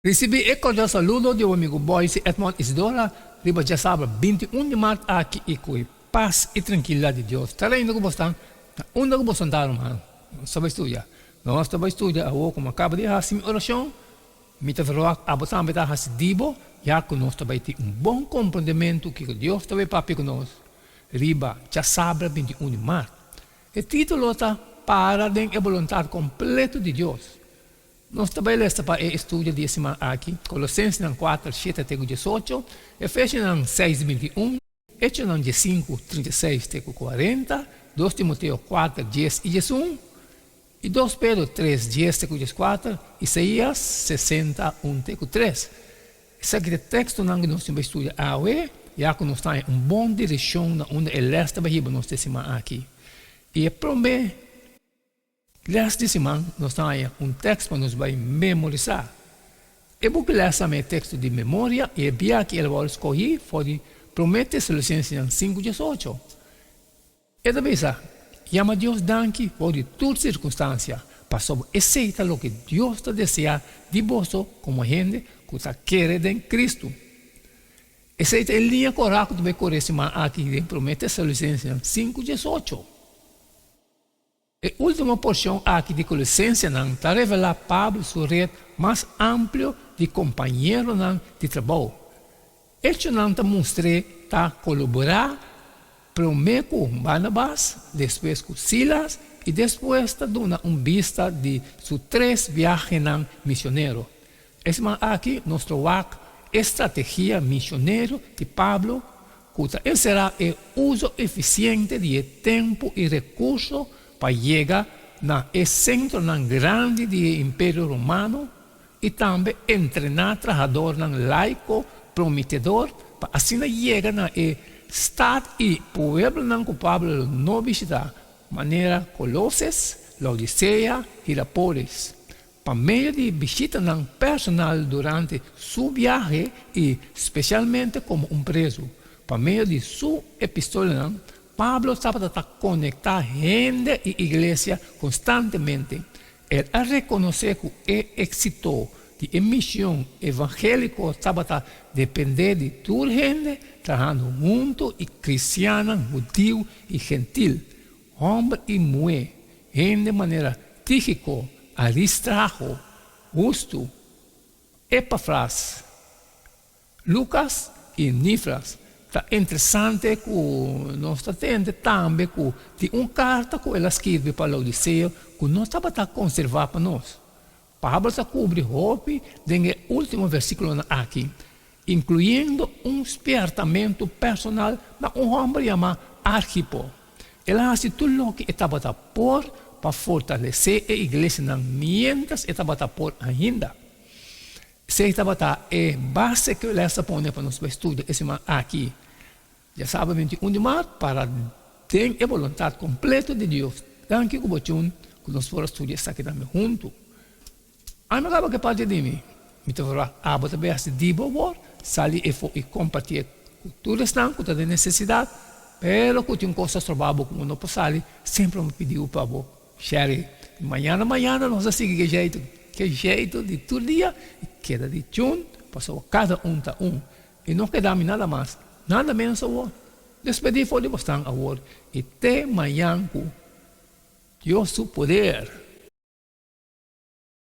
Risibí e kordial saludo di bo amigu Boyce Edmond Isidora riba djasabra 21 di mart aki i ku e pas i trankilidat di Dios ta reina ku bosnan na unda ku boso ta ruman. Nos ta bai studia. Nos ta bai studia awor ku mi a kaba di hasi mi orashon. Mi ta verwagt abo tambe ta hasi di bo ya ku nos ta bai tin un bon komprendementu kiko Dios ta bai papia ku nos riba djasabra 21 di mart. E título ta Para den e boluntat kompleto di Dios. Nos ta bai lesa pa e estudio di e siman aki, Kolosensenan kuater, shete te ku diesocho, Efesionan seis, 21, Echonan diesinku, 36 te ku kuarenta, Dos Timoteo kuater, dies i diesun, i Dos Pedro tres, dies te ku dieskuater, Isaías 60, un te ku tres. Esaki ta e tekstonan ku nos tin bai studia awe, ya ku nos ta haña un bon direkshon na unda e lès ta bai hiba nos te siman aki. I e promé Lès di siman nos ta haña un tèks pa nos bai memorisá. E buki lès tambe e teksto di memoria i e bia ki el a wòrdu skohí for di Promé Tesalonisensenan sinku diesocho. E ta bisa, Yama Dios danki for di tur sirkunstansia, pasobra esei ta loke Dios ta deseá di boso komo hende ku ta kere den Kristu. Esei ta e liña korá ku ta bai kore siman aki den Promé Tesalonisensenan sinku diesocho. E último porshon aki di Kolosensenan ta revelá Pablo su ret mas amplio di kompañeronan di trabou. Echonan ta mustr'é ta kolaborá promé ku Barnabas, despues ku Silas i despues ta duna un bista di su tres biahenan misionero. E siman aki nos ta wak e strategia misionero di Pablo ku ta enserá e uso efisiente di e tempu i rekurso pa yega na e sentronan grandi di e Imperio Romano i tambe entrená trahadornan laiko prometedor pa asina yega na e stat i pueblonan ku Pablo lo no bishitá, manera Koloses, Laodisea, Hirapolis. Pa medio di bishitanan personal durante su biahe i spesialmente komo un prezu, pa medio di su epistolanan, Pablo tabata ta konektá hende i iglesia konstantemente. El a rekonosé ku e éksito di e mishon evangéliko tabata dependé di tur hende trahando huntu i kristiannan hudiu i gentil, hòmber i muhé, hende manera Tígiko, Aristrago, Hustu, Epafras, Lukas i Nifras. Ta interesante ku nos ta tende tambe ku tin un karta ku el a skirbi pa Laodisea ku no tabata konservá pa nos. Pablo ta kubri hopi den e último versíkulonan aki, inkluyendo un spièrtamentu personal na un hòmber yamá Archipo. El a hasi tur loke e tabata por pa fortalesé e iglesianan miéntras e tabata por ainda. Esei tabata e base ku el a pone pa nos bai studia e siman aki. Djasabra 21 di mart para den e boluntat kompleto di Dios. Danki ku bo tjun ku nos por a studia esaki tambe huntu. Ami a kaba ku e parti di mi. Mi ta verwagt abo ta bay hasi di bo wor, sali efo i kompartié ku tur esnan ku ta den nesesidat, pero ku tin kos ta stroba bo ku bo no por sali, semper mi pidi bo pa bo share. I mañana mañana nos a sigui ke jeitu, ke jeitu di tur dia i keda di tjun, pasobra kada un ta un. I no keda mi nada mas, nada menos awor. Despedí for di bosnan awor i te mañan ku Dios su poder.